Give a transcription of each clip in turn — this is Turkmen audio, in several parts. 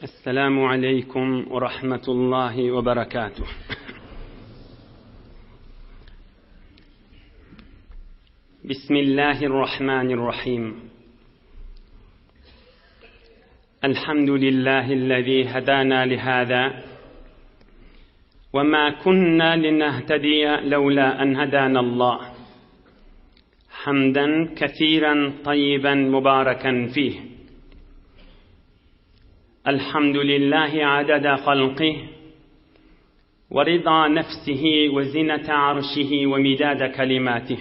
السلام عليكم ورحمة الله وبركاته بسم الله الرحمن الرحيم الحمد لله الذي هدانا لهذا وما كنا لنهتدي لولا أن هدانا الله حمدا كثيرا طيبا مباركا فيه الحمد لله عدد خلقه ورضا نفسه وزنة عرشه ومداد كلماته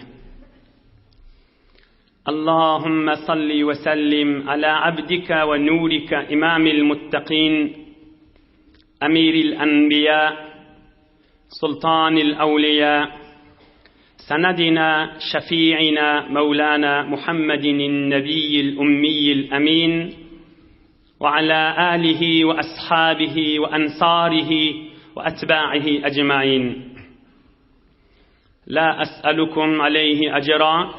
اللهم صل وسلم على عبدك ونورك إمام المتقين أمير الأنبياء سلطان الأولياء سندنا شفيعنا مولانا محمد النبي الأمي الأمين وعلى آله وأصحابه وأنصاره وأتباعه أجمعين لا أسألكم عليه أجرا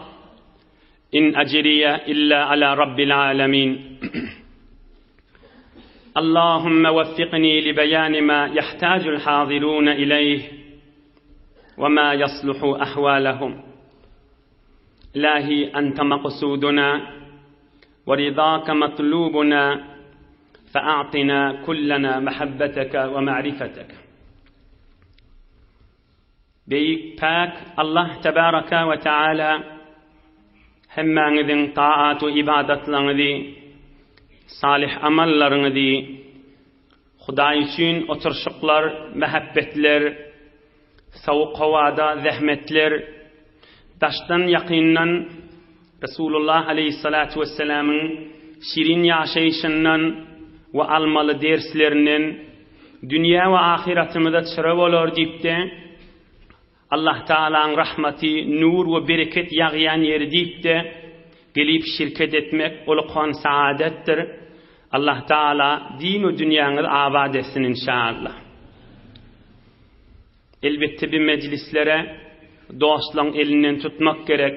إن أجري إلا على رب العالمين اللهم وفقني لبيان ما يحتاج الحاضرون إليه وما يصلح أحوالهم إلهي أنت مقصودنا ورضاك مطلوبنا فأعطنا كلنا محبتك ومعرفتك Beýik Päk Allah Tebaraka we Teala hemmäňiziň taat we ybadatlaryňyzy, salyh amallaryňyzy, Hudaý üçin oturyşyklar, mähebbetler, sowuk howada zähmetler, daşdan ýakyndan Resulullah aleýhissalatu wessalamyň şirin ýaşaýşyndan we almaly derslerinden dünýä we ahyratymyza çyra bolar diýip-de, Allah Tagalaň rahmaty, nur we bereket ýagýan ýeri diýip-de, gelip şirket etmek uly-kon saadatdyr. Allah Tagala din we dünýäňizi abat etsin inşallah. Elbetde bi mejlislere dostlaň elinden tutmak gerek,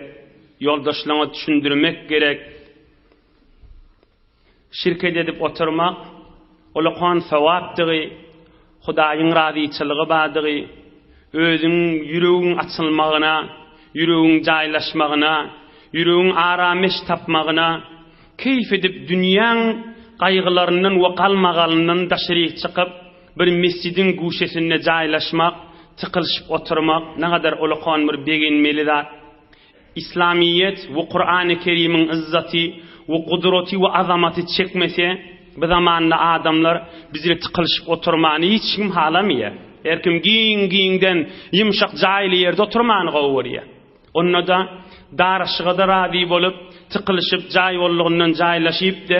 ýoldaşlaňa düşündirmek gerek. Şirket edip oturmak ulakan sogapdygy, Hudaýyň razyçylygy bardygy, özüň ýüregiň açylmagyna, ýüregiň jaýlaşmagyna, ýüregiň arameş tapmagyna, keýp edip dünýäň gaýgylaryndan we galmagalyndan daşaryk çykyp, bir mesjidiň guşesinde jaýlaşmak, tykylyşyp oturmak nagadar ulakan bir begenmeli zat. Yslamyýet we Kurany Kerimiň yzzaty we gudraty we azamaty çekmese, bu zamanda adamlar bizle tykylyşyp oturmany hiç kim halamaýar. Her kim giň-giňden ýumşak jaýly ýerde oturmany gowy görýär. Onda-da daraşyga-da razy bolup, tykylyşyp jaý bollugyndan jaýlaşyp-da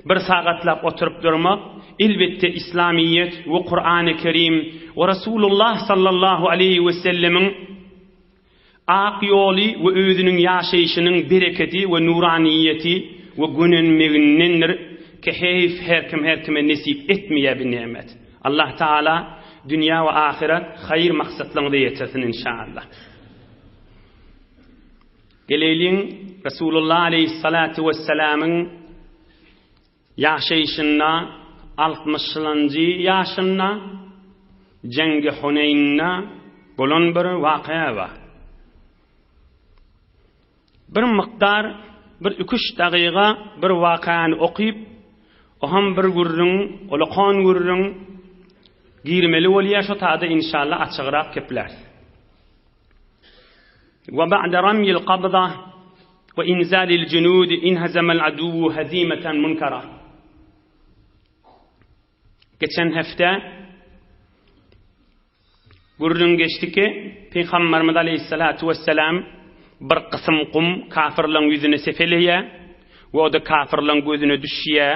bir sagatlap oturyp durmak, elbetde Yslamyýet we Kurany Kerim we Rasulullah sallallahu aleýhi we sellemiň Ak ýoly we özüniň ýaşaýşynyň bereketi we nuranyýeti we gönenmegindendir ki heýf her kim her kime nesip etmeýär bi nemet. Allah Taala dünýä we ahyret haýyr maksatlaryňyza ýetirsin inşallah. Geleýliň Resulullah aleýhissalatu wessalamyň Ýaşaýşynda altmyşynjy ýaşynda Jeňgi Huneýnde bolan bir wakyýa bar. Bir mukdar, bir iki-üç dagyga bir wakyýany okyp, oham bir gürrüň, ulakan gürrüň girmeli bolýar, şo taýda inşallah açygrak gepläris. Wa ba'da ramyil qabda we inzalil junud inhazamal aduwwu hazimatan munkara. Geçen hepde gürrüň geçdi ki, Pygamberimiz aleyhissalatu vesselam bir gysym gum kafirleň ýüzüne sepeleýär we o-da kafirleň gözüne düşýär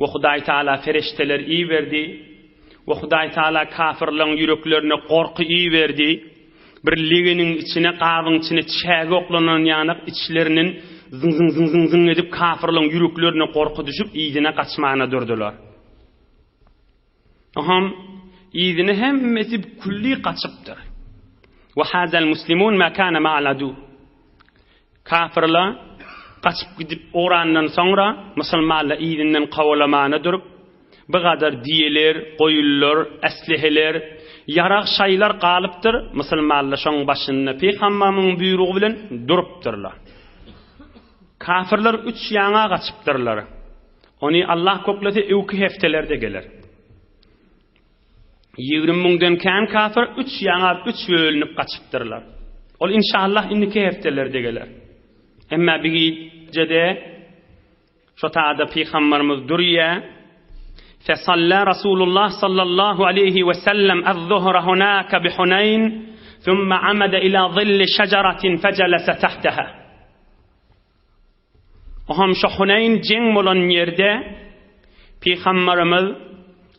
we Hudaý Taala fereşteler iberdi. We Hudaý Taala kafirleň ýüreklerine gorky iberdi. Bir legeniň içine, gabyň içine çäge oklanan ýanak içlerinden zyň-zyň-zyň-zyň-zyň edip kafirleň ýüreklerine gorky düşüp yzyna gaçmana durdular. Oham yzyna hemmesi külli gaçypdyr. We hazal muslimun ma kana ma'al adu. Kafirler gaçyp gidip ugrandan soňra musulmanlar yzyndan kowalamana durup. Bu gadar diýeler, goýunlar, äsliheler, ýarag-şaýlar galypdyr, musulmanlar şoň başynda pygamberimiziň buýrugy bilen durupdyrlar. Kafirler üç ýaňa gaçypdyrlar. Ony Allah köklese öwki heftelerde geler. 20 müňden kän kafir üç ýaňa üç bölünip gaçypdyrlar. Ol inşallah indiki heftelerde geler. Emma bir gijede Şo taýda Pygamberimiz durýa, Fesalla Rasulullah sallallahu aleýhi we sellem az-zuhra hunaka bi Huneýn, thumma amada ila zilli şejaratin fejelese tahtaha. Oham şo Huneýn jeň bolan ýerde Pygamberimiz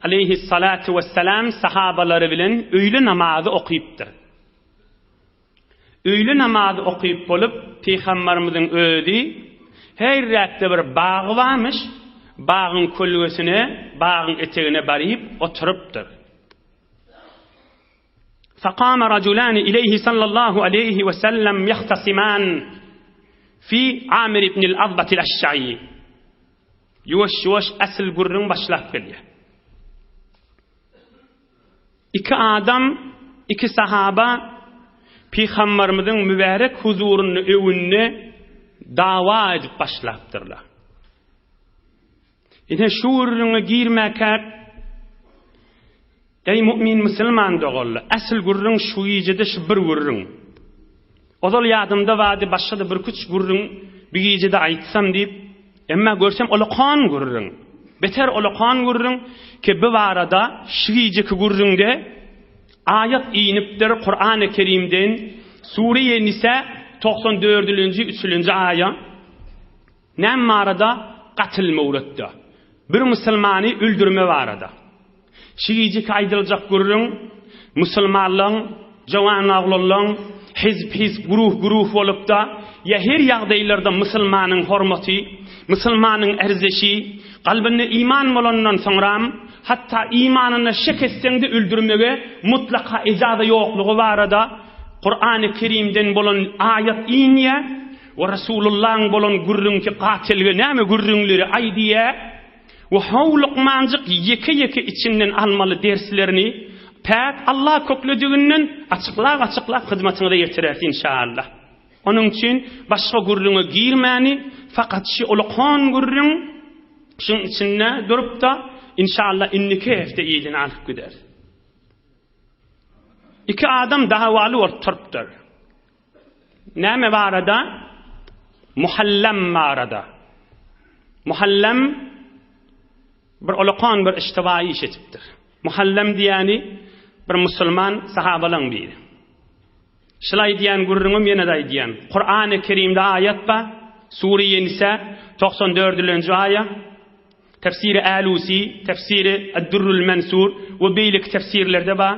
aleýhissalatu wessalam sahabalary bilen öýle namazy okypdyr. Öýle namazy okyp bolup, Pygambarymyzyň özi herräkde bir bagy barmyş, bagyň kölgesine, bagyň etegine baryp oturypdyr. Fekame rajulani ileyhi sallallahu aleyhi we sellem ýahtasiman fi Amir ibnil Azbatil Eşşaýy. Ýuwaş-ýuwaş asyl gürrüň başlap gelýär. Iki adam, iki sahaba Pygambarymyzyň mübärek huzurynda öwünde dawa edip başlapdyrlar. Ine şu gürrüňe girmäkäk, eý mu'min musulman doganlar, äsl gürrüň şu gijede şu bir gürrüň. Ozal ýadymda bardy başga-da birküç gürrüň bir gijede aýtsam diýip, emma görsem olakan gürrüň. Beter olakan gürrüň ki bu barada şu gijeki gürrüňde aýat inipdir Kurany Kerimden Sure-i Nisa 94-nji 3-nji aýa. Näme barada? Gatyl möwretde. Bir musulmany öldürme barada. Şu gijeki aýdyljak gürrüň musulmanlaň, jowan oglanlaň hizb-hizb, guruh-guruh bolupda, ýa her ýagdaýlarda musulmanyň hormaty, musulmanyň erzeşi, kalbynda iman bolandan soňram, hatda imanyna şek etseňde öldürmege mutlaka ejaza ýoklugy barada Kurany Kerimden bolan aýat inýä we Resulullaň bolan gürrüňki gatelge näme gürrüňleri aýdýa. We howlukmanjyk ýeke-ýeke içinden almaly derslerini päk Allah köklediginden açyklap-açyklap hyzmatyňyza ýetireris inşallah. Onuň üçin başga gürrüňe girmäni fakat şi ulakan gürrüň şuň içinde durupda inşallah indiki hepde yzyny alyp gideris. Iki adam dawaly bolup turupdyr. Näme barada? Muhallem barada. Muhallem bir ulakan bir iştiba iş etipdir. Muhallem diýeni bir musulman sahabalaň biri. Şul aýdýan gürrüňim ýene-de aýdýan. Kurany Kerimde aýat bar. Sure-i Nisa 94-nji aýa. Tefsiri Älusi, Tefsiri Ed-Durrul Mensur we beýleki tefsirlerde bar.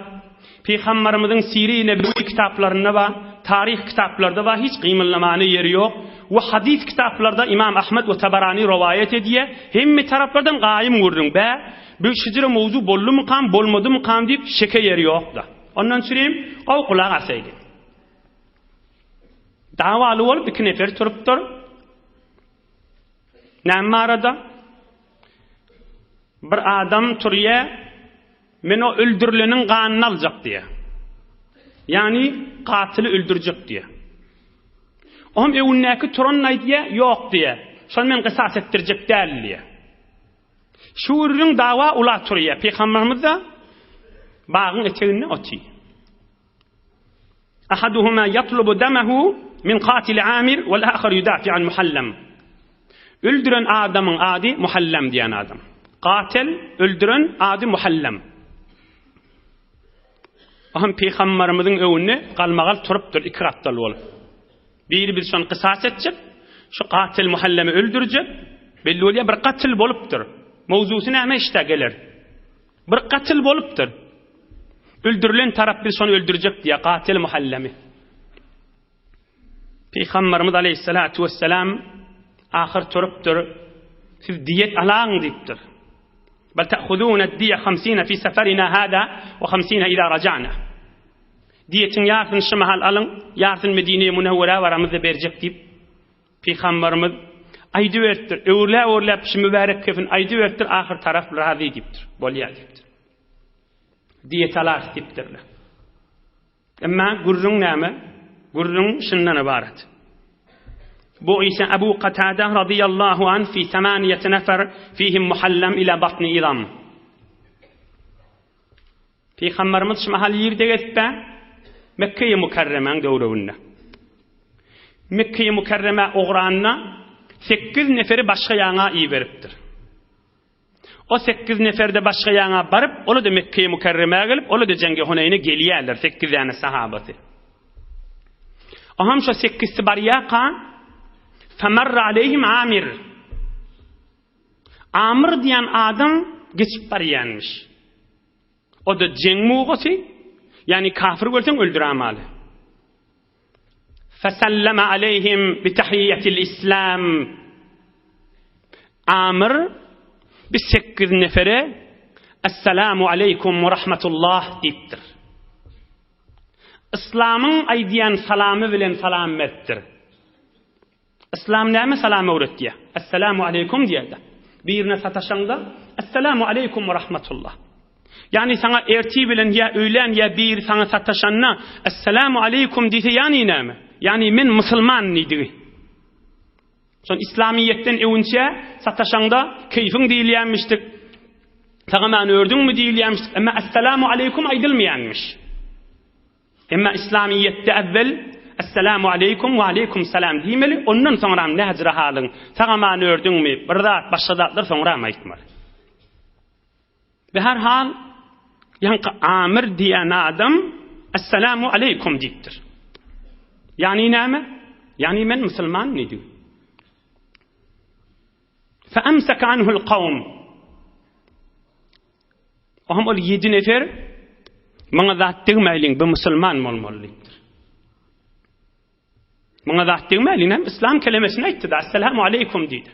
Pygambarymyzyň Siri-i Nebewi kitaplarynda bar, taryh kitaplarda bar, hiç gymyldamana ýeri ýok. We hadys kitaplarda Imam Ahmed we Tabarani rowaýat edýär. Hemme taraplardan gaýym gürrüň. Bä, bu şijire mowzu boldumykam, bolmadymykam diýip şeke ýeri ýok-da. Ondan çürim, gowy gulak asaýly. Dawaly bolup iki nefer turupdyr. Näme barada? Bir adam turýa, men o öldürileniň ganyny aljak diýýär. Ýagny gatyly öldürjek diýýär. Oňam öňündäki turan aýdýar, ýok diýýär. Şony men gysas etdirjek däl diýýär. Şu gürrüň dawa ula turýar. Pygamberimiz de bagyň eteginde otyr. Ahaduhuma ýatlubu damahu min katili Amir wal ahar yudafi an Muhallam. Öldüren adamyň ady Muhallam diýen adam. Gatel öldüren ady Muhallam. Ohm pygamberimiziň öňünde galmagal turupdyr iki gapdal bolup. Biri biz şony kysas etjek, şu gatel Muhallamy öldürjek. Belli bolýar bir gatyl bolupdyr. Mowzusy näme işde geler. Bir gatyl bolupdyr. Öldürilen tarap biz şony öldürjek diýýär, gatyl Muhallemi. Pygamberimiz aleyhissalatu vesselam ahyr turupdyr. Siz diýet alaň diýipdir. Bal ta'khudun ad-diya 50 fi safarina hada wa 50 ila raja'na. Diýetiň ýarsyny şu mahal alyň, ýarsyny Medine-i Munawwara baramyzda berjek diýip Pygamberimiz. Aýdyberipdir. Öwürläp-öwürläp şu mübärek kefin aýdyberipdir, ahyr tarap razy diýipdir. Bolýar diýipdir. Diýet alarys diýipdirler. Emma gürrüň näme? Gürrüň şundan ybarat. Bu ise Abu Katada radiyallahu an fi samaniyeti nefer fihim muhallam ila batni idam. Pygamberimiz şu mahal ýerde gezipä Mekge-i Mükerremäň döwrebinde. Mekge-i Mükerremä ugranda 8 neferi başga ýaňa iberipdir. O sekiz nefer-de başga ýaňa baryp, ola-da Mekgeýi Mükerremä gelip, ola-da jeňge Huneýne gelýärler, sekiz däne sahabasy. Oham şo sekizsi barýarka, Femerre aleýhim Amir. Amr diýen adam geçip barýanmyş. O-da jeň mugasy, ýagny kafir görseň öldüramaly. Feselleme aleýhim bi tahiyyetil islam. Amr bi sekiz nefere Esselamu aleýkum we rahmetullah diýipdir. Yslamyň aýdýan salamy bilen salam beripdir. Yslam näme salam öwretýär? Esselamu aleýkum diýýär-de. Birine sataşaňda, Esselamu aleýkum we rahmetullah. Ýagny saňa ertir bilen ýa öýlän ýa biri saňa sataşanda, Esselamu aleýkum diýse ýagny näme? Ýagny men musulman diýdigi. Şon islamyýetden öwünçä sataşaňda keýfiň diýilýänmişdik. Saňa men ördüňmi diýilýänmişdik. Emma Esselamu aleýkum aýdylmaýanmyş. Emma islamyýetde äwwel Esselamu aleýkum we aleýkum salam diýmeli, ondan soňram näjre halyň, sag-aman ördüňmi, bir zat, başga zatlar soňram aýtmaly. Be her hal, ýaňky Amir diýen adam Esselamu aleýkum diýipdir. Ýagny näme? Ýagny men musulman diýdi. Fe emseke anhu'l kawm. Oňam ol ýedi nefer Muňa zat degmäýliň, bu musulman bolmaly diýipdir. Muňa zat degmäýliň, hem islam kelemesini aýtdy-da, Assalamu aleýkum diýdi.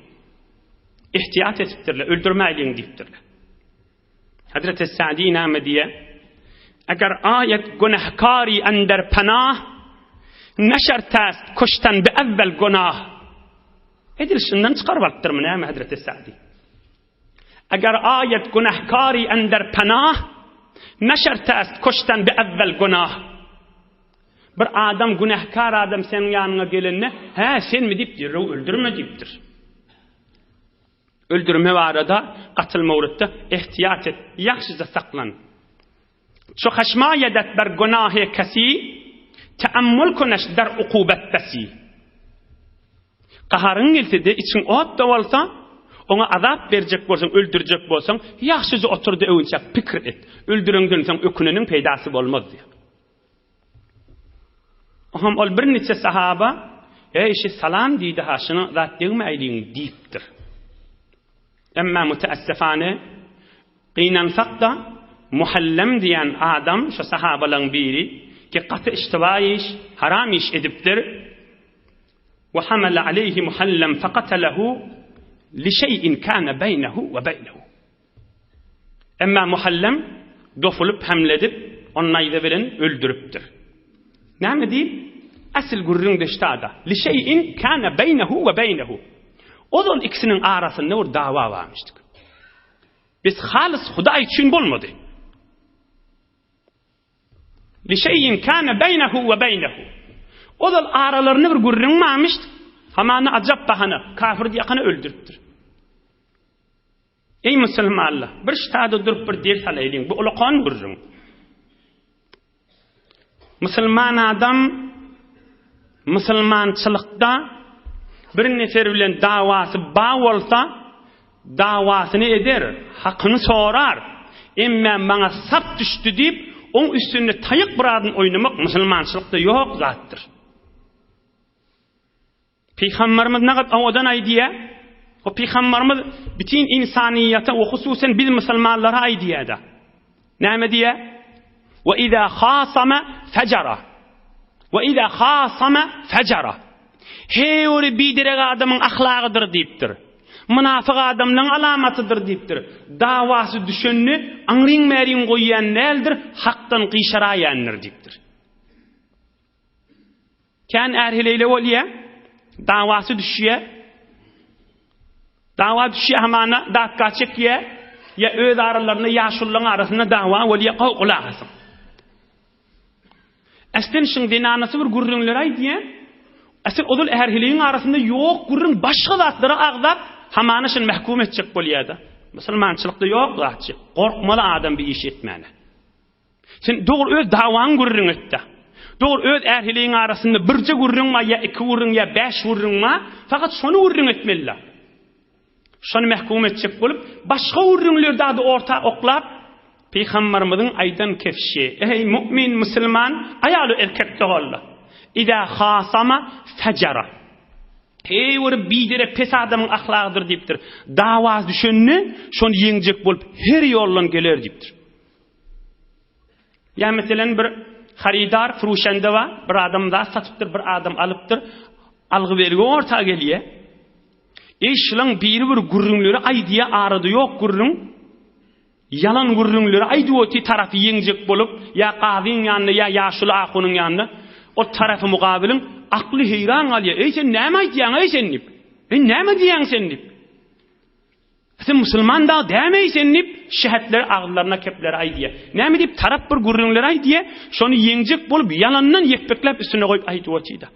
Ihtiýat edipdirler, öldürmäýliň diýipdirler. Hazreti Sa'di näme diýýär? Eger aýat günahkari ender panah, ne şert est kuştan bi evvel günah. Edil şundan çykaryp alypdyrmy näme Hazreti Sa'di? Eger aýat günahkari ender panah, ne şert est kuştan bi evvel günah. Bir adam günahkar adam seniň ýanyňa gelende, hä senmi diýip derrew öldürme diýipdir. Öldürme barada gatyl mowrutda ehtiyat et, ýagşyja saklan. Ço haşma ýedet ber günahe kesi, teammul kuneş der ukubet besi. Gaharyň gelse-de, içiň ot-da bolsa, oňa azap berjek bolsaň, öldürjek bolsaň, ýagşyja otur-da öwünçäk pikir et. Öldüreňden soň öküneniň peýdasy bolmaz diýýär. Oňam ol birniçe sahaba, Eý, şi salam diýdi-ha, şuňa zat degmäýliň diýipdir. Emma müteessefane, Gynansak-da, Muhallem diýen adam, şo sahabalaryň biri, ki gaty iştiba iş, haram iş edipdir, Ve hamale aleyhi Muhallem fekatelehu li şey'in kâne beynehu ve beynehu. Emma Muhallem dofulyp hemledip, ony naýza bilen öldüripdir. Näme diýip? Asyl gürrüň deştada. Li şey'in kâne beynehu ve beynehu. Ozal ikisiniň arasynda bir dawa barmyşdyk. Biz halys Hudaý üçin bolmady. Li şeýin kana beýnehu we beýnehu. Ozal aralarynda bir gürrüň barmyş. Hamana ajap bahana, kafir diýakana öldüripdir. Eý musulmanlar, bir ştada durup bir ders alaýlyň. Bu ulakan gürrüň. Musulman adam musulmançylykda bir nefer bilen dawasy bar bolsa, dawasyny eder, hakyny sorar. Emme maňa sap düşdi diýip, oň üstünde taýak birazyn oýnamak musulmançylykda ýok zatdyr. Pygamberimiz nagat owadan aýdýar. O pygamberimiz bütin insaniýete we hususan biz musulmanlara aýdýar-da. Näme diýýär? Wa iza khasama fejara. Wa iza khasama fejara. Heý bir biderek adamyň ahlagydyr diýipdir. Mynafyk adamlaryň alamatydyr diýipdir. Dawasy düşende aňryň bäriň goýýan däldir, hakdan gyşaraýandyr diýipdir. Kän är heleýle bolýa, dawasy düşýä. Dawa düşýär hamana datga çekýär, ýa öz aralarynda ýaşulularyň arasynda dawa bolýar, gowy gulak asyň. Äslen şuň zenanasy bir gürrüňleri aýdýar. Äslen ozal är-heleýiň arasynda ýok gürrüň başga zatlary agzap, hamana şuny mähkum etjek bolýar-da. Musulmançylykda ýok zatçy. Gorkmaly adam bir iş etmäne. Sen dogry öz dawaňy gürrüň et-de. Dogry öz är-heleýiň arasynda birje gürrüň bar ýa iki gürrüň ýa bäş gürrüň bar, fakat şony gürrüň etmeli-de. Şony mähkum etjek bolup, başga gürrüňleri dady orta oklap, Pygambarymyzyň aýdan kefşi, Eý, mu'min, musulman, aýal-u erkek doganlar! Izä hasama fejara. Heý, bir biderek pes adamyň ahlagydyr diýipdir. Dawa düşende, şony ýeňjek bolup her ýoldan geler diýipdir. Ýa meselen bir harydar furuşende bar, bir adam zat satypdyr, bir adam alypdyr. Algy-bergi orta gelýär. Eý şulaň biri bir gürrüňleri aýdýa arada ýok gürrüň. Ýalan gürrüňleri aýdyp oty tarapy ýeňjek bolup, ýa gazyň ýanynda ýa ýaşuly ahunyň ýanynda. Ol tarapy mugabylyň akly heýran galýa. Eý sen näme aýdýaň eý sen diýip. Eý näme diýýäň sen diýip. Sen musulman dagy dämeý sen diýip, şähetler agyzlaryna kepleri aýdýa. Näme diýip tarap bir gürrüňleri aýdýa, şony ýeňjek bolup ýalandan ýepbekläp üstüne goýup aýdyp otyda.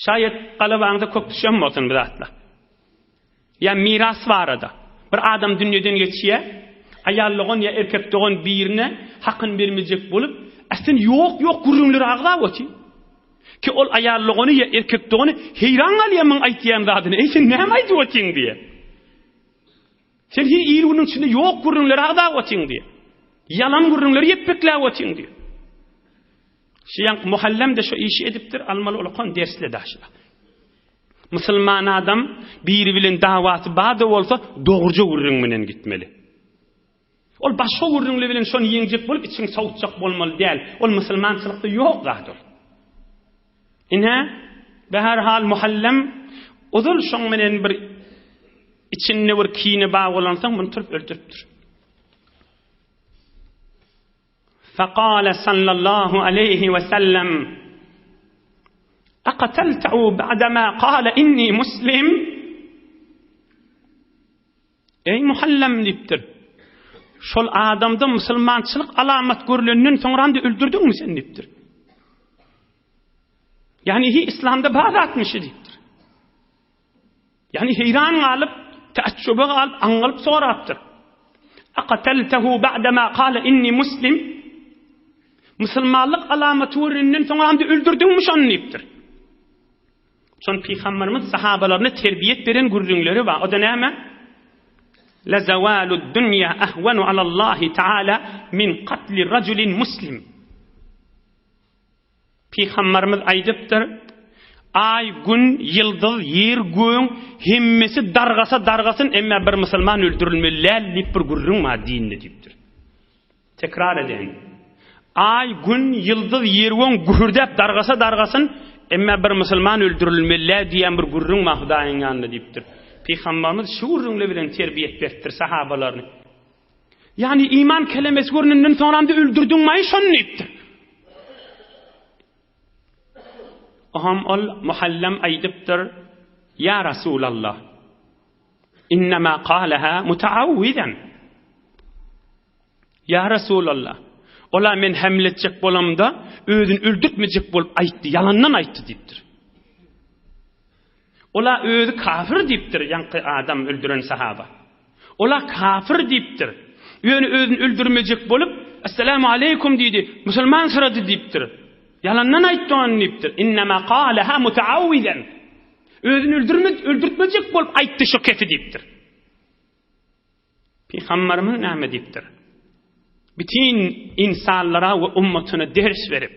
Şaýat galabaňyza kök düşen bolsun bu zatlar. Ýa miras barada. Bir adam dünýeden geçýä, aýal dogan ýa erkek dogan birine hakyny bermejek bolup, äslen ýok ýok gürrüňleri agzap otyr. Ki ol aýal dogany ýa erkek dogany heýran galýar muň aýtýan zadyna. Eý sen näme aýdyp otyň diýýär. Sen her il günüň içinde ýok gürrüňleri agzap otyň diýýär. Ýalan gürrüňleri ýepbekläp otyň diýýär. Şu ýaňky muhallem-de şu işi edipdir, almaly ulakan dersle daşla. Musulman adam biri bilen dawasy bar-da bolsa, dogruja gürrüň bilen gitmeli. Ol başga gürrüňli bilen şony ýeňjek bolup içiňi sowutjak bolmaly däl. Ol musulmançylykda ýok zat ol. Ine, bäherhal muhallem ozal şoň bilen bir içinde bir kine bar bolansoň muny turup öldüripdir. Fekale sallallahu aleýhi we sellem, Akataltehu ba'dema kale inni muslim? Eý Muhallem diýipdir. Şol adamda musulmançylyk alamat görlenden soňra-da öldürdiňmi sen diýipdir. Ýagny hi islamda bar zatmyş diýipdir. Ýagny heýran galyp, täçjübe galyp, aňňalyp sorapdyr. Akataltehu ba'dema kale inni muslim? Musulmanlyk alamaty görlenden soňra-da öldürdiňmi şony diýipdir. Şon Pygamberimiz sahabalaryna terbiýet beren gürrüňleri bar. O-da näme? La zawalud dunýa ahwanu alallahi taala min katli rajulin muslim. Pygamberimiz aýdypdyr, Aý, gün, ýyldyz, ýer, göň hemmesi dargasa dargasyn, emma bir musulman öldürilmeli däl diýip bir gürrüň bar dinde diýipdir. Tekrar edeýin. Aý, gün, ýyldyz, ýer-göň gühürdäp dargasa dargasyn, emma bir musulman öldürilmeli-dä diýen bir gürrüň bar Hudaýyň ýanynda diýipdir. Pygamberimiz şu gürrüňler bilen terbiýet beripdir sahabalaryny. Ýagny iman kelemesi görnenden soňram-da öldürdiňmaý şony diýipdir. Oham ol Muhallem aýdypdyr, Ýa Rasulallah, innema kaleha mutaawwizen. Ýa Resulallah, ol-a men hemle etjek bolamda, özüni öldürtmejek bolup aýtdy, ýalandan aýtdy diýipdir. Ol-a özi kafir diýipdir, ýaňky adam öldüren sahaba. Ol-a kafir diýipdir. Ýöne özüni öldürmejek bolup, Esselamu aleýkum diýdi, musulman syrady diýipdir. Ýalandan aýtdy ony diýipdir. Innema kaleha mutaawwizen. Özüni öldürtmejek bolup aýtdy şu kefi diýipdir. Pygamberimiz näme diýipdir? Bütin insanlara we ummatyna ders berip,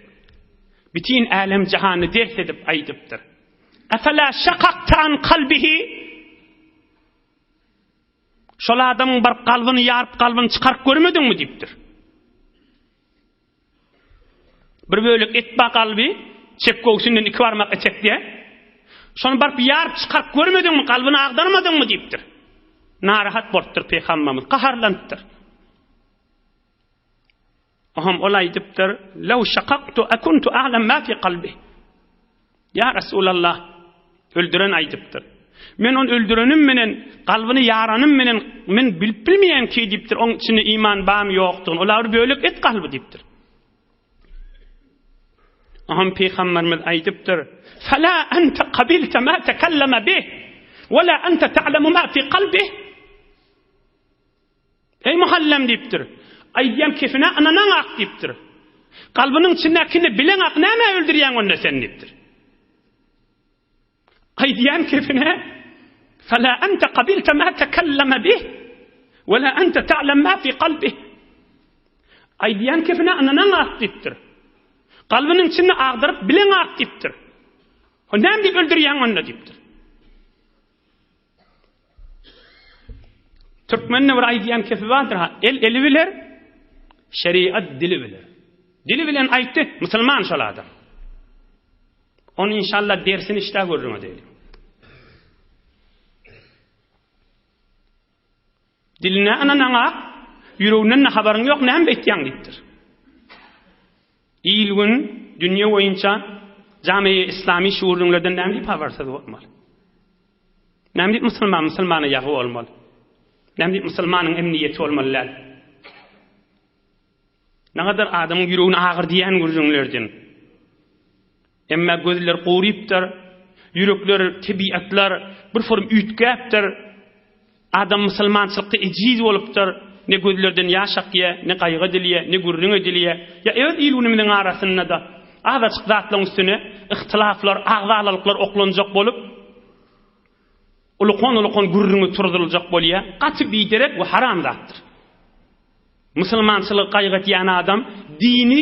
bütin älem jahany ders edip aýdypdyr. Efela şakakta an kalbihi? Şol adamyň baryp kalbyny ýaryp kalbyny çykaryp görmediňmi diýipdir. Bir bölek et bar kalby, çep göwsünden iki barmak etekde. Şony baryp ýaryp çykaryp görmediňmi, kalbyny agdarmadyňmy diýipdir. Narahat bolupdyr pygamberimiz, gaharlanypdyr. Oham ol aýdypdyr, Lew şakaktu akuntu a'lam ma fi kalbi. Ýa Resulallah, öldüren aýdypdyr. Men ony öldürenim menen, kalbyny ýaranym menen men bilip bilmeýän ki diýipdir, oň içinde iman barmy ýokdugyny. Olar bir bölek et kalby diýipdir. Aham Peygamberimiz aýdypdyr, Fela ente qabilta ma tekelleme bih, we la ente ta'lemu ma fi kalbih. Eý Muhallem diýipdir. Aýdýan kefine ynanaňak diýipdir. Kalbynyň içindäkini bileňak nämä öldürýäň onda sen diýipdir. Aýdýan kefine Fela ente qabilta ma tekelleme bih we la ente ta'lem ma fi kalbih. Aýdýan kefine ynanaňak diýipdir. Kalbynyň içinde agdaryp bileňak diýipdir. O näme diýip öldürýäň onda diýipdir. Türkmende bir aýdýan kepi bardyr ha, el eli biler, şeriat dili biler. Dili bilen aýtdy, musulman şol adam. Onu inşallah dersini işde görüň edelim. Diline ynanaňa, ýüreginden ne habaryň ýok, näme beýtýäň diýipdir. Il-gün, dünýe boýunça jamiýe islami şuurlyňlardan näme diýip habarsyz bolmaly? Näme diýip musulman musulmana ýagy bolmaly? Näme diýip musulmanyň emniýeti bolmaly däl? Nägadar adamyň ýüregini agyrdýan gürrüňlerden. Emma gözler gurypdyr, ýürekler, tebiatlar bir form üýtgäpdir. Adam musulmançylykda ejiz bolupdyr. Ne gözlerden ýaş akýar, ne gaýgy edilýär, ne gürrüň edilýär. Ýa öz il-günümiziň arasynda-da azajyk zatlaryň üstüne yhtylaflar, agzalalyklar oklanjak bolup, ulukan-ulukan gürrüňi turzuljak bolýar. Gaty biderek we haram zatdyr. Musulmançylygy gaýgy etýän adam dini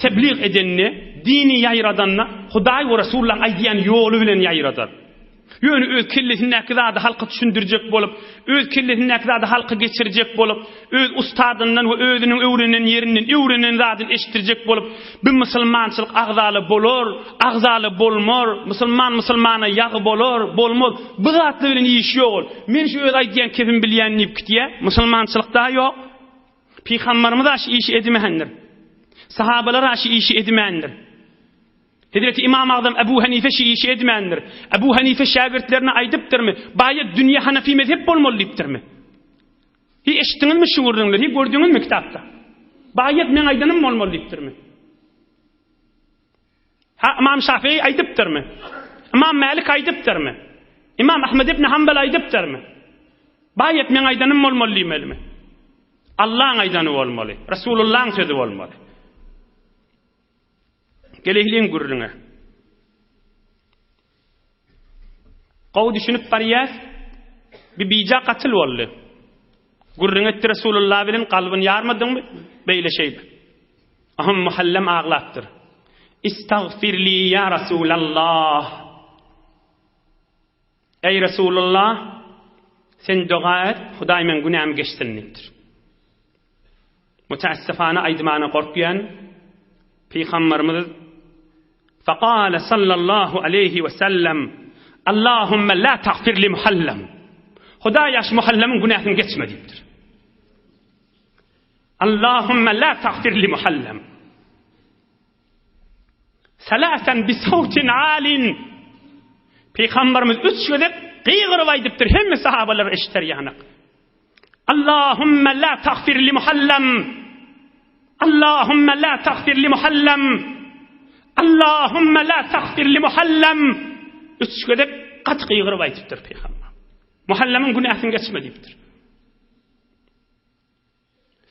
teblig edende, dini ýaýradanda Hudaý we Resullaň aýdýan ýoly bilen ýaýradar. Ýöne öz kellesindäki zady halka düşündirjek bolup, öz kellesindäki zady halka geçirjek bolup, öz ustadyndan we özüniň öwrenen ýerinden öwrenen zadyny eşitdirjek bolup, bu musulmançylyk agzaly bolar, agzaly bolmar, musulman musulmana ýagy bolar, bolmaz, bu zatlar bilen işi ýok ol. Men şu öz aýdýan kepimi bilýän diýip gitýä. Musulmançylykda ýok. Pygambarymyz şu işi edmändir. Sahabalar şu işi edmändir. Hezreti Imam Agzam Ebu Hanife şu işi edmändir. Ebu Hanife şägirtlerine aýdypdyrmy? Baýat dünýe Hanafi mezhep bolmaly diýipdirmi? Hi eşitdiňizmi şu gürrüňleri? Hi gördüňizmi kitapda? Baýat meň aýdanym bolmaly diýipdirmi? Ha Ymam Şafii aýdypdyrmy? Ymam Mälik aýdypdyrmy? Ymam Ahmed ibn Hanbal aýdypdyrmy? Baýat meň aýdanym bolmaly diýmelimi? Allaň aýdany bolmaly, Resulullaň sözi bolmaly. Geleýliň gürrüňe. Gowy düşünip barýas. Bir bija gatyl boldy. Gürrüň etdi Resulullah bilen kalbyny ýarmadyňmy? Beýle şeýle. Aham Muhallem aglapdyr. Istagfirli ya Resulallah. Eý Resulullah, sen doga et, Hudaý meň günämi geçsin diýipdir. Müteessifana aýdymana gorkýan Pygamberimiz Fekale sallallahu aleýhi we sellem Allahümme la tagfir li Muhallem. Hudaý ýaş Muhallemiň günäsini geçme diýipdir. Allahümme la tagfir li Muhallem. Salasan bi sawtin alin. Pygamberimiz üç gezek gygyryp aýdypdyr, hemme sahabalar eşiter ýanak. Allahümme la tagfir li Muhallem. Allahümme la tagfir li Muhallem. Allahümme la tagfir li Muhallem. Üç gezek gaty gygyryp aýdypdyr pygamber. Muhallemiň günäsini geçme diýipdir.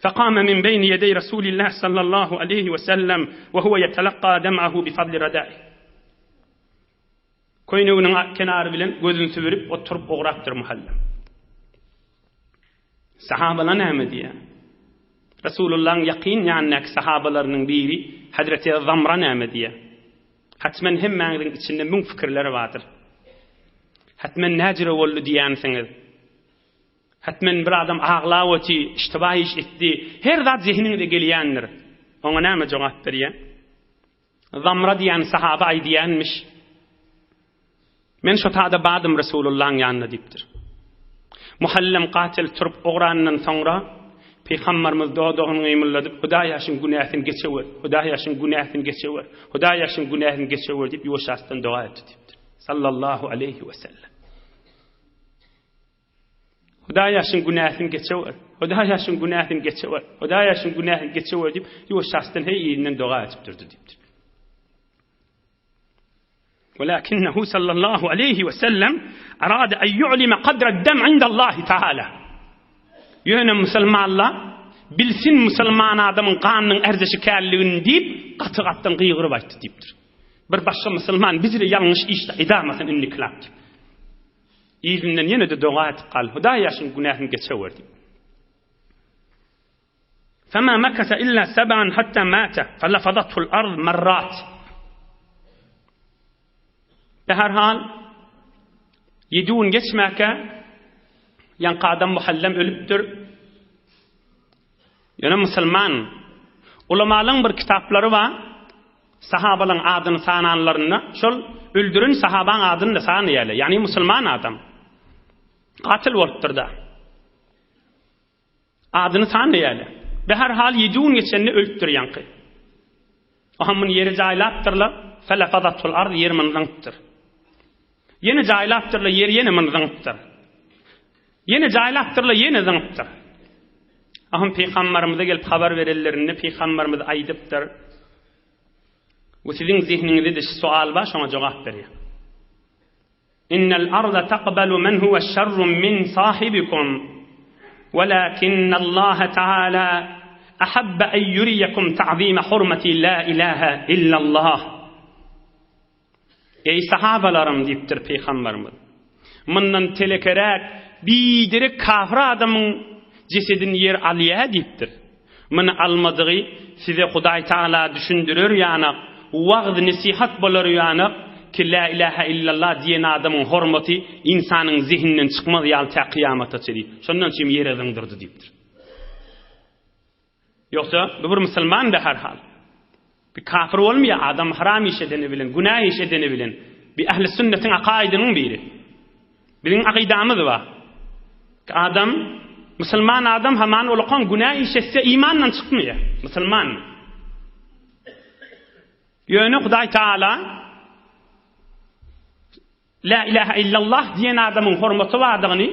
Fekame min beyni yedey Resulillah sallallahu aleyhi ve sellem ve huve yetelakka dem'ahu bi fadli radai. Köýneginiň kenary bilen gözüni sübürip oturyp ugrapdyr Muhallem. Sahabalar näme diýýär? Resulullahyň ýakyn ýanyndaky sahabalarynyň biri Hazreti Zamra näme diýýär? Hatmen hemmäňiziň içinde müň pikirler bardyr. Hatmen näjüre boldy diýýänsiňiz. Hatmen bir adam aglap oty, iştiba iş etdi. Her zat zehiniňize gelýändir. Oňa näme jogap berýär? Zamra diýen sahaba aýdýanmyş. Men şo tada badym Resulullahyň ýanyna diýipdir. Muhallem gatil turup ograndan soňra Pygambarymyz dodagyny gymyldadyp, Hudaýa şuň günäsini geçewer, Hudaýa şuň günäsini geçewer, Hudaýa şuň günäsini geçewer diýip ýuwaşasdan doga etdi diýipdir. Sallallahu aleýhi we sellem. Hudaýa şuň günäsini geçewer. Hudaýa şuň günäsini geçewer. Hudaýa şuň günäsini geçewer diýip, ýuwaşjasydan heý yzyndan doga edip durdy diýipdir. Walakinnehu sallallahu aleýhi we sellem arada en yu'lime kadra dem indallahi taala. Ýöne musulmanlar bilsin musulman adamyň ganynyň erzeşi källigini diýip, gaty-gatdan gygyryp aýtdy diýipdir. Bir başga musulman bizre ýalňyş iş edamasyn indiklap diýip. Yzyndan ýene-de doga edip gal, Hudaý ýaşyň günäsini geçewer diýip. Fema mekese illa seb'an hatta mate, felefazathul ard merrat. Beherhal, ýedi gün geçmäkä, ýaňky adam Muhallem ölüpdir. Ýöne musulman, ulamalaryň bir kitaplary bar, sahabalaryň adyny sananlarynda, şol öldüren sahabaň adyny-da sanaýarlar, ýagny musulman adam. Gatyl bolupdyr-da. Adyny sanaýarlar. Beherhal ýedi gün geçende ölüpdir ýaňky. Oha muny ýere jaýlapdyrlar, felefazatul ard ýer muny zyňypdyr. Ýene jaýlapdyrlar, ýer ýene muny zyňypdyr. Ýene jaýlapdyrlar, ýene zyňypdyr. Ahym pygambarymyza gelip habar berenlerinde pygambarymyz aýdypdyr. Bu siziň zehniňizde-de şu sual bar, şoňa jogap berýär. Innel arda taqbalu men huwe şerrun min sahibikum, welakinnallaha taala ahabba en yuriyekum ta'zime hurmeti la ilahe illallah. Eý sahabalarym diýipdir pygamberimiz. Mundan telekeräk biderek kafir adamyň jesedini ýer alýa diýipdir. Muny almadygy size Hudaý Tagala düşündirer ýanak, wagyz-nesihat bolar ýanak ki Lä ilähä illallah diýen adamyň hormaty ynsanyň zehininden çykmaz ýaly tä kyýamata çenli. Şondan üçin ýere zyňdyrdy diýipdir. Ýogsa, bu bir musulman be her hal. Bir kafir bolmaýar, adam haram iş edeni bilen, günä iş edeni bilen. Bir ähli sünnetiň akaýdynyň biri. Biziň akydamyz bar. Adam, musulman adam haman olakan günä iş etse imandan çykmaýar. Musulman. Ýöne Hudaý Taala Lä ilähä illallah diýen adamyň hormaty bardygyny,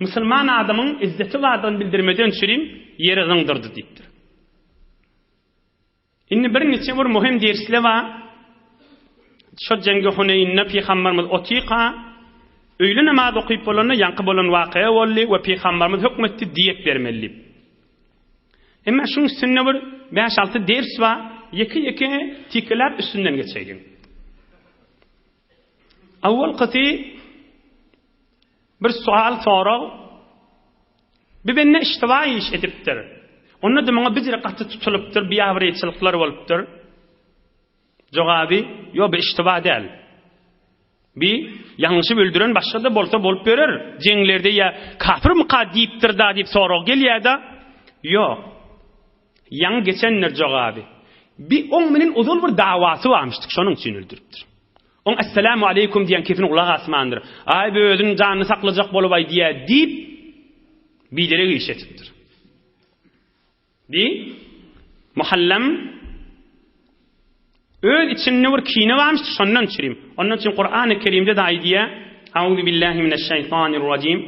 musulman adamyň izzeti bardygyny bildirmeden çürim ýere zyňdyrdy diýipdir. Indi birniçe bir möhüm dersler bar. Şo jeňgi Huneýnde pygamberimiz otyka, öýle namaz okyp bolanda ýaňky bolan wakaýa boldy we pygamberimiz hökm etdi diýet bermeli diýip. Emma şuň üstünde bir bäş-alty ders bar, ýeke-ýeke tikeläp üstünden geçeýliň. Awwalkysy bir sual sorag Bir bende iştiba iş edipdir. Onda-da muňa bijire gaty tutulypdyr, biabraýçylyklar bolupdyr. Jogaby, ýok, bu iştiba däl. Bi ýalňyşyp öldüren başga-da bolsa bolup berer. Jeňlerde ýa kafirmyka diýipdir-da diýip sorag gelýär-de. Ýok. Ýaňy geçendir jogaby. Bi oň menen ozal bir dawasy barmyşdyk, şonuň üçin öldüripdir. Oň Esselamu aleýkum diýen sesini gulak asmandyr. Aý, bu özüniň janyny saklajak bolup aýdýar diýip, biderek iş etipdir. Bi Muhallem öz içinde bir kine barmyşdyr, şondan çürim. Ondan üçin Kur'an-ı Kerimde de aýdýar, Auzu billahi mineşşeýtanirrajim.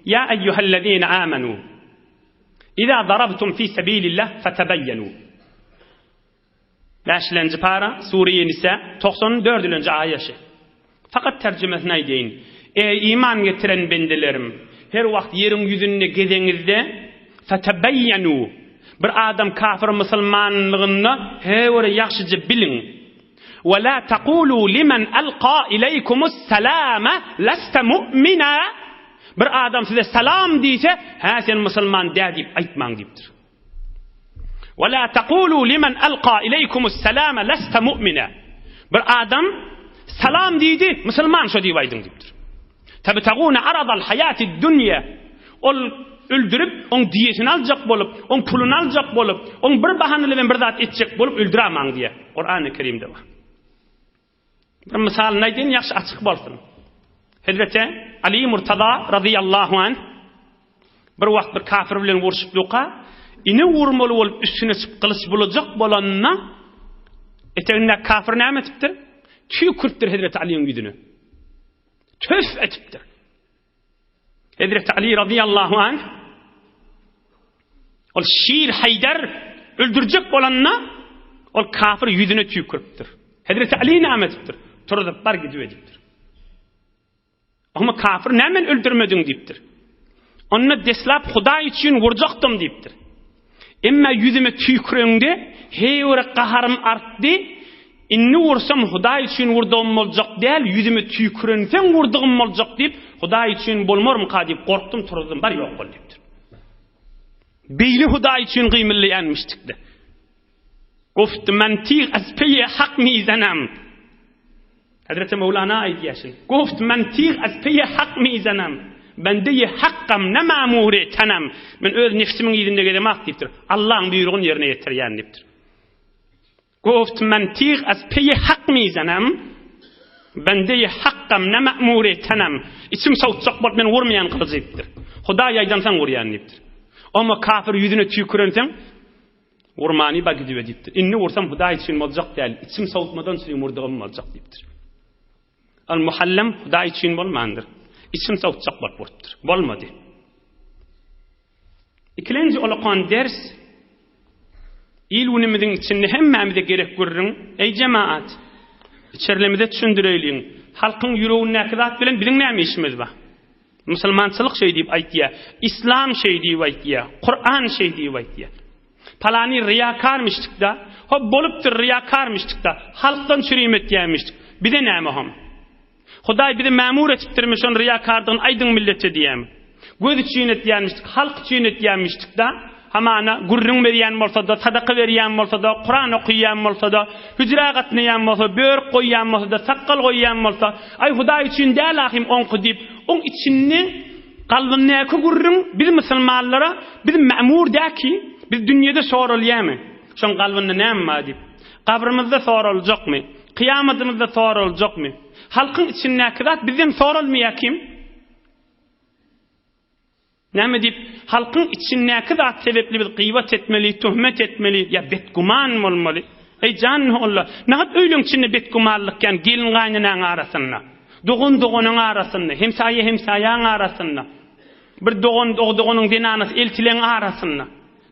Ýa eýýuhellezine amenu. Iza darabtum fi sebilillah fetebeýenu. Bäşilenji para, Sure-i Nisa, 94-nji aýaşy. Fakat terjimesini aýdaýyn. Eý iman getiren bendelerim, her wagt ýeriň ýüzünde gezeňizde fetebeýenu. Bir adam kafir musulmanlygynda he göre ýagşyja biliň. Ve la taqulu limen alqa ileýkumus salama leste mu'mina. Bir adam size salam diýse, hä sen musulman däl diýip aýtmaň diýipdir. Ve la taqulu limen alqa ileýkumus salama leste mu'mina. Bir adam salam diýdi, musulman şo diýip aýdyň diýipdir. Tabtaguna aradal hayatid dunýa. Ol öldürip, oň diýesini aljak bolup, oň puluny aljak bolup, oň bir bahana bilen bir zat etjek bolup öldüramaň diýýär. Kurany Kerimde bar. Bir mysalyny aýdayyn, ýagşy açyk bolsun. Hezreti Ali Murtaza radiyallahu anh bir wagt bir kafir bilen urşup duka, ine urmaly bolup üstüne çykyp gylyç bulajak bolanda etegindäki kafir näme etipdir? Tüýküripdir Hezreti Aliýiň ýüzüne. Töf etipdir. Hezreti Ali radiyallahu anh ol Şir Haýdar öldürjek bolanda ol kafir ýüzüne tüýküripdir. Hezreti Ali näme edipdir? Turzup bar gidip edipdir. Oňa kafir näme meni öldürmediň diýipdir. Onda deslap Hudaý üçin urjakdym diýipdir. Emma ýüzüme tüýküreňde heýwere gaharym artdy. Indi ursam Hudaý üçin urdugym boljak däl, ýüzüme tüýkürenseň urdugym boljak diýip, Hudaý üçin bolmarmyka diýip gorkdum, turzdum, bar ýok bol diýipdir. Beýle Hudaý üçin gymyldaýanmyşdykda. Gofty men tig az peýe hak mizenam. Hezreti Mewlana aýdýar şeý. Goft men tig az peýe hak mizenam. Bende-i hakkam ne mamure tenem. Men öz nefsimiň yzynda gezemak diýipdir. Allaň buýrugyny ýerine ýetirýän diýipdir. Goft men tig az peýe hak mizenam. Bende-i hakkam ne mamure tenem. Içim sowutjak bolup men urmaýan gylyjy diýipdir. Hudaý aýdansoň urýan diýipdir. Oma kafir ýüzüne tüýkürenseň Urmany ba gidibe diýipdir. Indi ursam Hudaý üçin boljak däl, içim sowutmadan çürim urdugym boljak diýipdir. Al Muhallem Hudaý üçin bolmandyr. Içim sowutjak bolup urupdyr. Bolmady. Ikilenji olakan ders il günümiziň içinde hemmämize gerek gürrüň. Eý jemaat, içerlemize düşündireýliň. Halkyň ýüregindäki zat bilen biziň näme işimiz bar? Musulmançylyk şeý diýip aýtýar. Islam şeý diýip aýtýar. Kuran şeý diýip aýtýar. Palany ryýakarmyşdyk-da. Hop, bolupdyr ryýakarmyşdyk-da. Halkdan çürim etýärmişdik. Bize näme hom? Hudaý bizi mämur etipdirmi şon ryýakardygyny aýdyň millete diýýärmi? Göz üçin etýärmişdik, halk üçin etýärmişdik-da. Hamana, gürrüň berýän bolsa-da, sadaka berýän bolsa-da, Kuran okaýan bolsa-da, hüjrä gatnaýan bolsa, börük goýýan bolsa-da, sakgal goýýan bolsa, Aý, Hudaý üçin däl ahym oňky diýip, oň içinde kalbyndaky gürrüň biz musulmanlara, biz mämur däki, biz dünýede soralýamy, şoň kalbynda näme bar diýip. Gabrymyzda soraljakmy? Kyýamadymyzda soraljakmy? Halkyň içindäki zat bizden soralmaýar kim? Näme diýip, halkyň içindäki zat sebäpli biz gybat etmeli, töhmet etmeli ýa betgüman bolmaly? Eý, jan Nuhulla, nähak öýleň içinde betgümanlyk ýan gelin-gaýneneň arasynda, dogan-doganyň arasynda, hemsaýa-hemsaýaň arasynda, bir dogan doganyň zenanasy eltileň arasynda.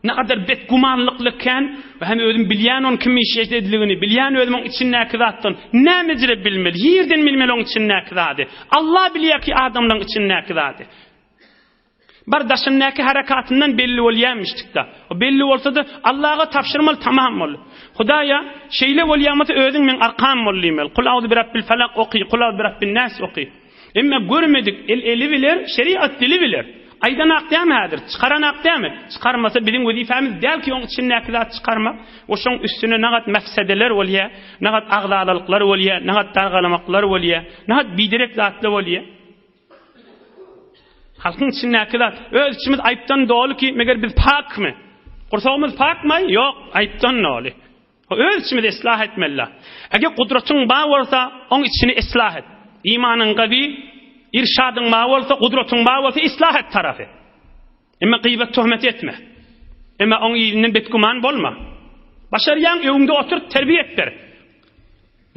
Nägadar betgümanlykly kän we hem özüm bilýän oň kim iş edligini, bilýän özüm oň içindäki zatdan. Nämejire bilmeli, ýerden bilmeli oň içindäki zady. Allah bilýär ki adamlaň içindäki zady. Bar daşyndaky harakatyndan belli bolýarmyşdykda. O belli bolsa-da Allaha tabşyrmaly tamam boldy. Hudaýa şeýle bolýan bolsa özüň meň arkam bol diýmeli. Kul auzu birabbil falak oky, kul auzu birabbin nas oky. Emma görmedik el eli biler, şeriat dili biler. Aýdanak dämi häzir, çykaranak dämi? Çykarmasa biziň wezipemiz däl ki oň içindäki zat çykarmak. O şoň üstüne nagat mefsedeler bolýar, nagat agzalalyklar bolýar, nagat dargalamaklar bolýar, nagat biderek zatlar bolýar. Halkyň içindäki zat. Öz içimiz aýypdan doly ki, meger biz pakmy? Gursagymyz pakmy? Ýok, aýypdan doly. Öz içimizi islah etmeli. Eger gudratyň bar bolsa, oň içini islah et. Imanyň gawy, irşadyň bar bolsa, gudratyň bar bolsa, islah et tarapy. Emma gyýbat töhmet etme. Emma oň yzyndan betgüman bolma. Başarýaň öňüňde oturyp terbiýe et ber.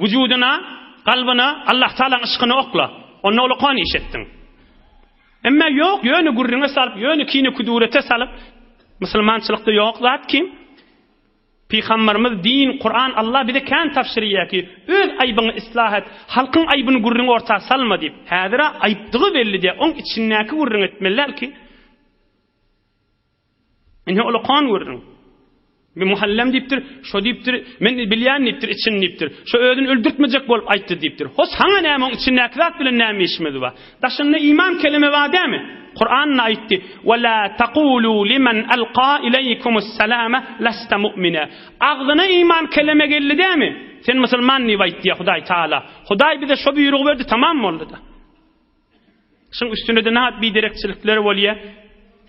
Wujudyna, kalbyna Allah Tagalaň yşkyny okla. Onda ulakan iş etdiň. Emma ýok, ýöne gürrüňe salyp, ýöne kine-kudurete salyp, musulmançylykda ýok zat kim? Pygamberimiz din, Kuran, Allah bize kän tabşyrýar ki, öz aýbyňy islah et, halkyň aýbyny gürrüň orta salma diýip. Häzir-ä aýypdygy belli diýä, oň içindäki gürrüň etmeli däl ki. Ine ulakan gürrüň. Bir muhallem diýipdir, şo diýipdir, men bilýän diýipdir, içini diýipdir. Şo özüni öldürtmejek bolup aýtdy diýipdir. Ho saňa näme oň içindäki zat bilen näme işimiz bar? Daşynda iman keleme bar dämi? Kuranda aýtdy, Ve la taqulu limen alqa ileýkumus salama lasta mu'mina. Agzyna iman keleme geldi dämi? Sen musulman diýip aýtdy Hudaý Taala. Hudaý bize şo buýrugy berdi, tamam boldy-da. Şuň üstüne-de nähak biderekçilikler bolýar.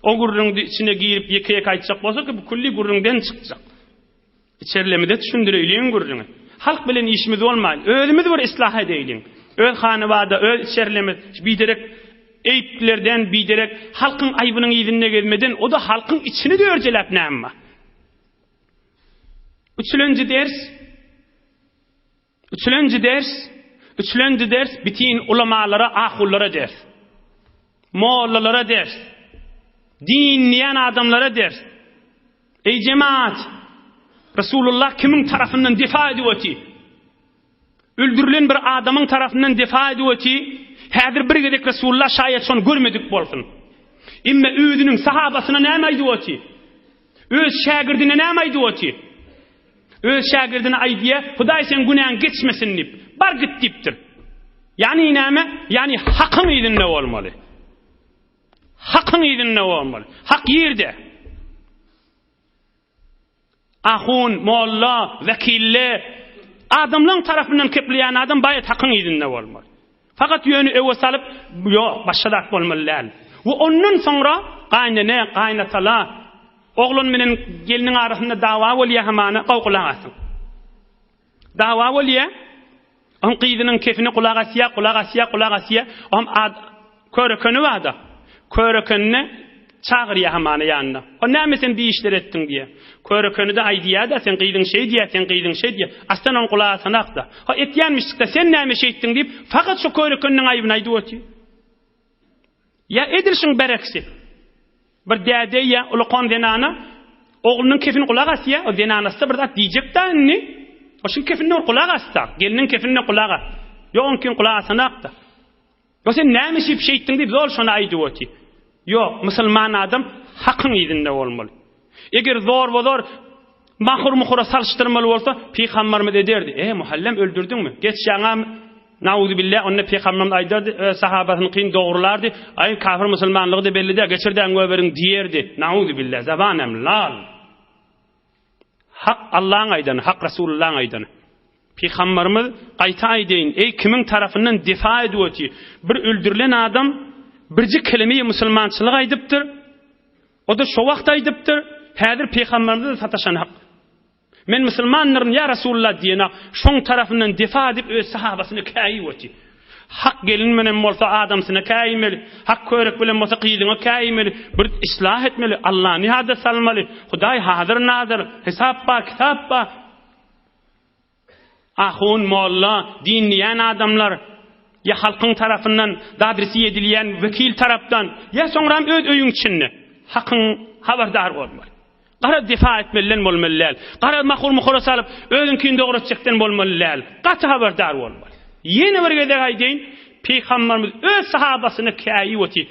O gürrüňdi içine girip ýeke-ýeke aýtjak bolsak, bu külli gürrüňden çykjak. Içerilemizde düşündireýliň gürrüňi. Halk bilen işimiz bolmaýyn. Özümiz bir islah edeýliň. Öz hanybada, öz içerlemiz biderek eýplerden, biderek halkyň aýbynyň yzynda gezmeden, o-da halkyň içini dörjeläp näme bar? Üçülenji ders, Üçülenji ders, üçülenji ders bitin ulamalara, ahunlara ders. Mollalara ders. Din diýen adamlara ders. Eý jemaat! Resulullah kimiň tarapyndan defa edip oty? Öldürilen bir adamyň tarapyndan defa edip oty. Häzir bir gezek Resulullah şaýat şony görmedik bolsun. Emme özüniň sahabasyna näme aýdyp oty? Öz şägirdine näme aýdyp oty? Öz şägirdine aýdýa, Hudaý seň günäňi geçmesin diýip. Bar git diýipdir. Ýagny näme? Ýagny hakyň yzynda bolmaly. Hakyň yzynda bolmaly. Hak ýerde. Ahun, molla, wekille, adamlaň tarapyndan kepleýän adam baýat hakyň yzynda bolmaly. Fakat ýöne öwe salyp, ýok, başga zat bolmaly däl. We ondan soňra gaýnene, gaýynatala, oglan menen gelniň arasynda dawa bolýar hamana, gowy gulak asyň. Dawa bolýar. Oň gyzynyň kefine gulak asýar, gulak asýar, gulak asýar. Oňam ad körekeni bar-da. Körekenini çagyrýar hamana ýanyna. O näme sen bi işleri etdiň diýýär. Körekeni-de aýdýar-da, sen gyzyň şeý diýýär, sen gyzyň şeý diýýär. Aslan oň gulak asanok-da. Ha etýänmişdik-de, sen näme şeýtdiň diýip, fakat şo körekeniniň aýbyny aýdyp otyr. Ýa edil şuň bereksi. Bir däde ýa ulakan zenana oglunyň kefini gulak asýa, o zenanasy-da bir zat diýjek-dä indi. O şuň kefinine bir gulak asda, gelniň kefinine gulak as. Ýok, oňkini gulak asanak-da. Ýok, sen näme şeýip şeýtdiň diýip zol şony aýdyp otyr. Ýok, musulman adam hakyň yzynda bolmaly. Eger zorba-zor mahur-muhura salyşdyrmaly bolsa, pygambarymyz ederdi. E, muhallem öldürdiňmi? Geç ýaňa Nauzubilla, onda pygamberimiz aýdardy, öz sahabasyny kyn dogrulardy. Aý, kafir musulmanlygy-da belli däl, geçirdäň göberiň diýerdi. Nauzubilla, zabanem lal. Hak Allaň aýdany, hak Rasulullaň aýdany. Pygamberimiz gaýta aýdaýyn, eý kimiň tarapyndan defa edip otyr. Bir öldürilen adam birji kelemeýi musulmançylyk aýdypdyr. O-da şo wagt aýdypdyr, häzir pygamberimize-de sataşan hak. Men musulmandyryn, ýa Resulullah diýen-ak, şoň tarapyndan defa edip öz sahabasyna käýip otyr. Hak gelin bilen bolsa adamsyna käýmeli, hak körek bilen bolsa gyzyňa käýmeli, bir islah etmeli, Allany ýada salmaly, Hudaý hazyr-nazyr, hesap bar, kitap bar. Ahun, molla, din diýýän adamlar, ýa halkyň tarapyndan dadresi edilýän wekil tarapdan, ýa soňram öz öýüň içinde hakyň habardar bolmaly. Gara defa etmeliden bolmaly däl. Gara mahur-muhura salyp, özüňkini dogratjakdan bolmaly däl. Gaty habardar bolmaly. Ýene bir gezek aýdaýyn, Pygamberimiz öz sahabasyna käýip otyr.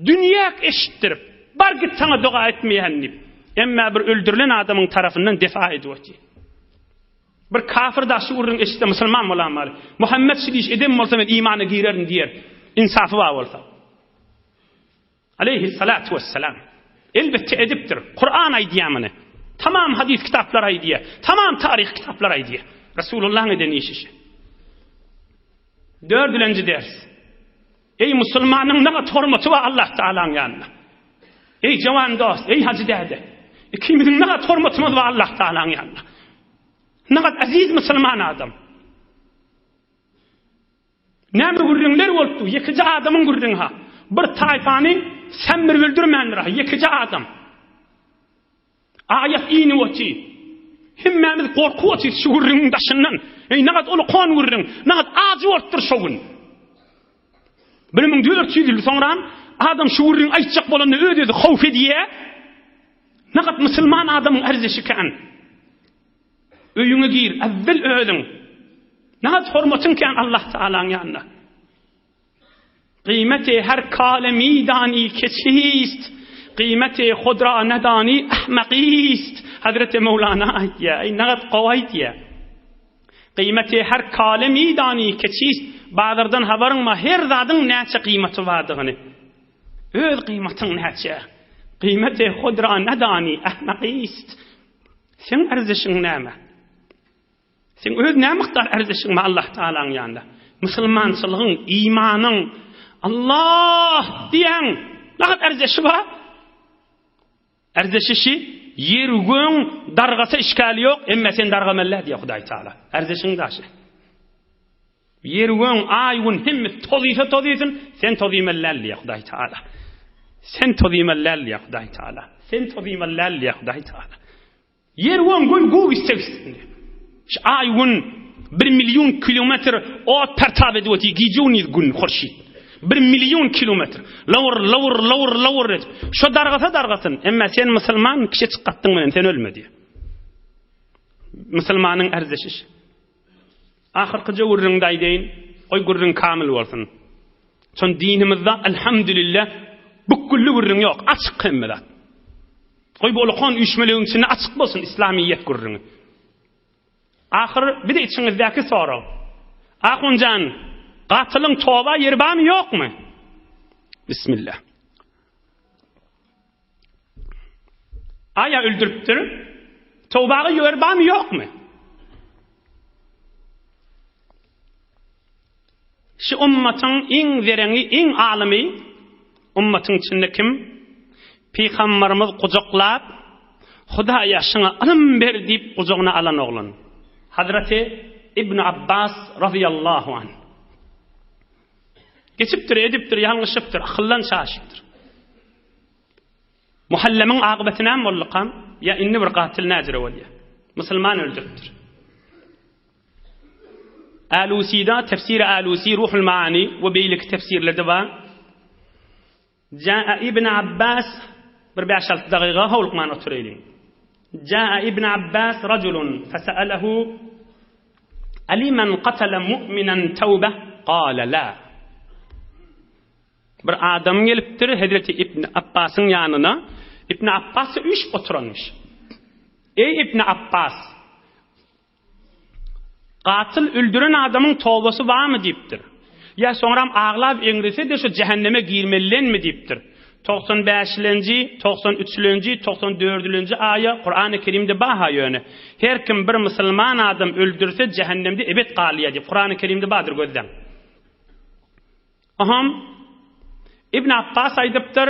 Dünýäk eşitdirip, bar git saňa doga etmeýän diýip. Emma bir öldürilen adamyň tarapyndan defa edip otyr. Bir kafir da şu gürrüňi eşitse musulman bolanmaly. Muhammet şu iş eden bolsa men imana girerin diýer. Insafy bar bolsa. Aleyhissalatu vesselam. Elbetde edipdir. Kur'an aýdýar muny. Tamam hadis kitaplar aýdýar. Tamam taryh kitaplar aýdýar. Resulullah'yň eden işi şu. Dördülenji ders. Eý musulmanyň nagat hormaty bar Allah Taalaň ýanynda. Eý jawan dost, eý hajy däde. Ikimiziň nagat hormatymyz bar Allah Taalaň ýanynda. Nagat aziz musulman adam. Näme gürrüňler bolupdy? Ýekeje adamyň gürrüňi ha. Bir taýpany sen bir öldürmändir ha, ýekeje adam. Aýat inip otyr. Hemmämiz gorkup otyrys şu gürrüňiň daşyndan. Eý, nagat uly kon gürrüň, nagat ajy bolupdyr şo gün. 1400 ýyl soňram adam şu gürrüňi aýtjak bolanda öz-özi howf edýär. Nagat musulman adamyň erzeşi kän. Öýüňe gir, äwwel özüň. Nagat hormatyň kän Allah Taalaň ýanynda. Gyýmeti her kale midani ke çist, Gyýmeti hud ra nedani ahmakist. Hazreti Mewlana aýtýar, eý nagat gowy aýtýar. Gyýmeti her kale midani ke çist, bazardan habaryň bar, her zadyň näçe gyýmaty bardygyny. Öz gyýmatyň näçe? Gyýmeti hud ra nedani ahmakist. Seň arzişiň näme? Seň öz näme mukdar erzişiň bar Allah Taalaň ýanynda? Musulmançylygyň, imanyň Allah diýen nagat erzişi bar. Erzişi şi ýer göň dargasa işgali ýok, emma sen dargamalla diýýär Hudaý Taala. Erzişiň daşy. Ýer göň, aý gün hemme tozysa tozysyn, sen tozymalla diýýär Hudaý Taala. Sen tozymalla diýýär Hudaý Taala. Sen tozymalla diýýär Hudaý Taala. Ýer we gün gök isleg üstünde. Şu aý gün bir million kilometr ot pertap edip otyr, gije gündiz gün, hurşit. Bir million kilometr. Lawur, lawur, lawur, lawur edip. Şo dargasa dargasyn. Emma sen musulman kişi çykgatdyň bilen sen ölme diýýär. Musulmanyň erzeşi. Ahyrkyja gürrüňde aýdaýyn, goý gürrüň kamil bolsun. Şon dinimizde elhamdülillah bükgülli gürrüň ýok, açyk hemme zat. Goý bu ulakan üýşmelegiň içinde açyk bolsun islamiyet gürrüňi. Ahyr bir de içiňizdäki sorag. Ahunjan, gatylyň toba ýeri barmy ýokmy? Bismillah. Aýa öldüripdir. Tobaga ýer barmy ýokmy? Şu ummatyň iň zereňi, iň alymy ummatyň içinde kim? Pygambarymyz gujaklap, Hudaýa şuňa ylym ber diýip gujagyna alan oglan. Hazreti Ibn Abbas razyýallahu anh. Geçipdir, edipdir, ýalňyşypdyr, akyldan çaşypdyr. Muhallemiň akybeti näme boldukam? Ýa indi bir gatyl näjire bolýar? Musulman öldüripdir. Alusida, tefsiri Alusi, Ruhul Maani we beýleki tefsirlerde bar. Jaa Ibn Abbas bir bäş-alty dagyga howlukman oturaýlyň. Jaa Ibn Abbas rajulun fesealehu Aliman qatala mu'minan tawba? Qala la. Bir adam gelipdir Hezreti Ibn Abbasyň ýanyna. Ibn Abbas üýşüp oturanmyş. Eý Ibn Abbas! Gatyl öldüren adamyň tobasy barmy diýipdir. Ýa soňram aglap eňrese-de şu jähenneme girmelidenmi diýipdir. 90 bäşilenji, 90 üçülenji, 90 dördülenji aýa Kurany Kerimde bar-ha ýöne. Her kim bir musulman adam öldürse jähennemde ebet galýar diýip Kurany Kerimde bardyr gözläň. Aham Ibn Abbas aýdypdyr,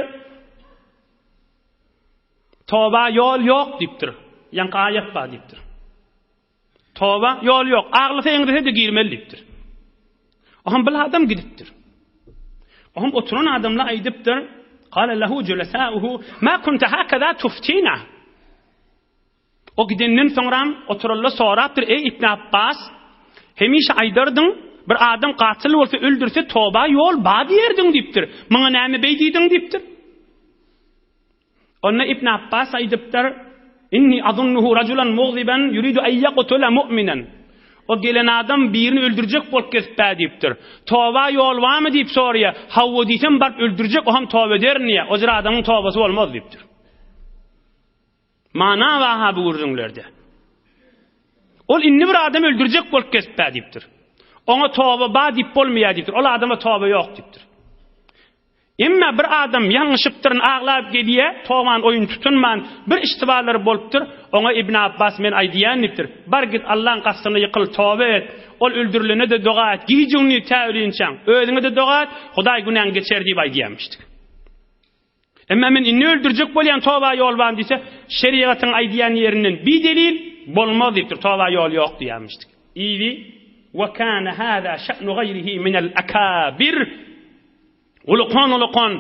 Toba ýol ýok diýipdir. Ýaňky aýat bar diýipdir. Toba ýol ýok. Aglasa eňrese-de girmeli diýipdir. Aham bir adam gidipdir. Aham oturan adamlar aýdypdyr, Qala lahu julasa'uhu ma kunta hakaza tuftina. O gidenden soňram oturanlar sorapdyr, Eý Ibn Abbas, hemişe aýdardyň, bir adam gatyl bolsa öldürse toba ýol bar diýerdiň diýipdir. Muňa näme beý diýdiň diýipdir. Onda Ibn Abbas aýdypdyr, Inni azunnuhu rajulan mugziban yuridu an yaqtula mu'minan. O gelen adam birini öldürjek bolup gezip-ä diýipdir. Toba ýol barmy diýip soraýar. Hawa diýsem baryp öldürjek, o hem toba ederin diýýär. O jyr adamyň tobasy bolmaz diýipdir. Mana bar-ha bu gürrüňlerde. Ol indi bir adam öldürjek bolup gezip-ä diýipdir. Oňa toba bar diýip bolmaýar diýipdir. Ol adama toba ýok diýipdir. Emma bir adam ýalňyşypdyryn aglap gelýär, toban oýun tutunman bir iştibalary bolupdyr. Oňa Ibn Abbas men aýdýan diýipdir. Bar git Allaň gaşysyna ýykyl, toba et. Ol öldürilene-de doga et. Gije-gündiz tä ölinçäň. Özüňe-de doga et. Hudaý günäňi geçer diýip aýdýarmyşdyk. Emma men indi öldürjek bolýan toba ýol barmy diýse, şerigatyň aýdýan ýerinden bi delil bolmaz diýipdir, toba ýol ýok diýýärmişdik. Yzy, Wa kana hada şa'nu gaýrihi minel akabir. Ulukan-ulukan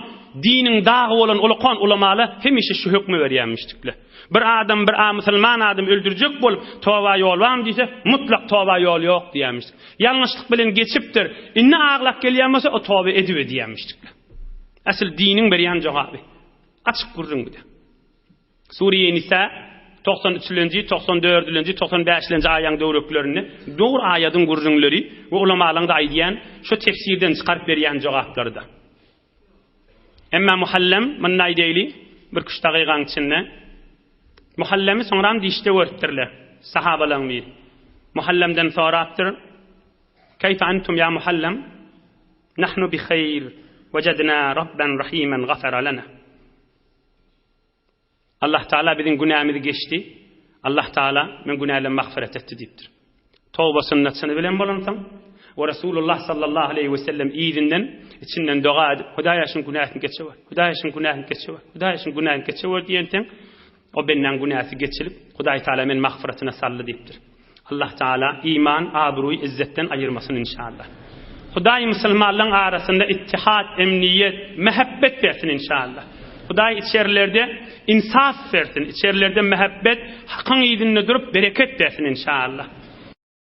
diniň dagy bolan ulukan ulamalar hemişe şu hökmi berýärmişdikler. Bir adam bir a musulman adam öldürjek bolup toba ýol barmy diýse, mutlak toba ýol ýok diýýärmişdik. Ýalňyşlyk bilen geçipdir, indi aglap gelýän bolsa o toba edibe diýýärmişdikler. Asyl diniň berýän jogaby. Açyk gürrüň bu-da. Sure-i Nisa 93-lenji, 94-lenji, 95-lenji aýaň döwreklerinde dogry aýadyň gürrüňleri we ulamalaryň-da aýdýan şu tefsirden çykaryp berýän jogaplary-da. Emma Muhallem munda aýdaýly bir küç dagygaň içinde. Muhallemi soňram dişde görüpdirler. Sahabalaryň biri. Muhallemden sorapdyr. Keýfe entum ýa Muhallem? Nahnu bi haýr, wejadna Rabban rahiman gafara lana. Allah Taala biziň günämizi geçdi. Allah Taala men günälerimi magfiret etdi diýipdir. Tobasyny çyny bilen bolansoň we Resulullah sallallahu aleýhi we sellem yzyndan içinden doga edip, Hudaýa şuň günäsini geçewer. Hudaýa şuň günäsini geçewer. Hudaýa şuň günäsini geçewer diýensoň, O bendäň günäsi geçilip, Hudaý Taala meni magfyratyna saldy diýipdir. Allah Taala iman, abruý, izzetden aýyrmasyn inşallah. Hudaý musulmanlaryň arasynda ittihat, emniýet, mähebbet bersin inşallah. Hudaý içerilerde insaf bersin, içerilerde mähebbet, hakyň yzynda durup bereket bersin inşallah.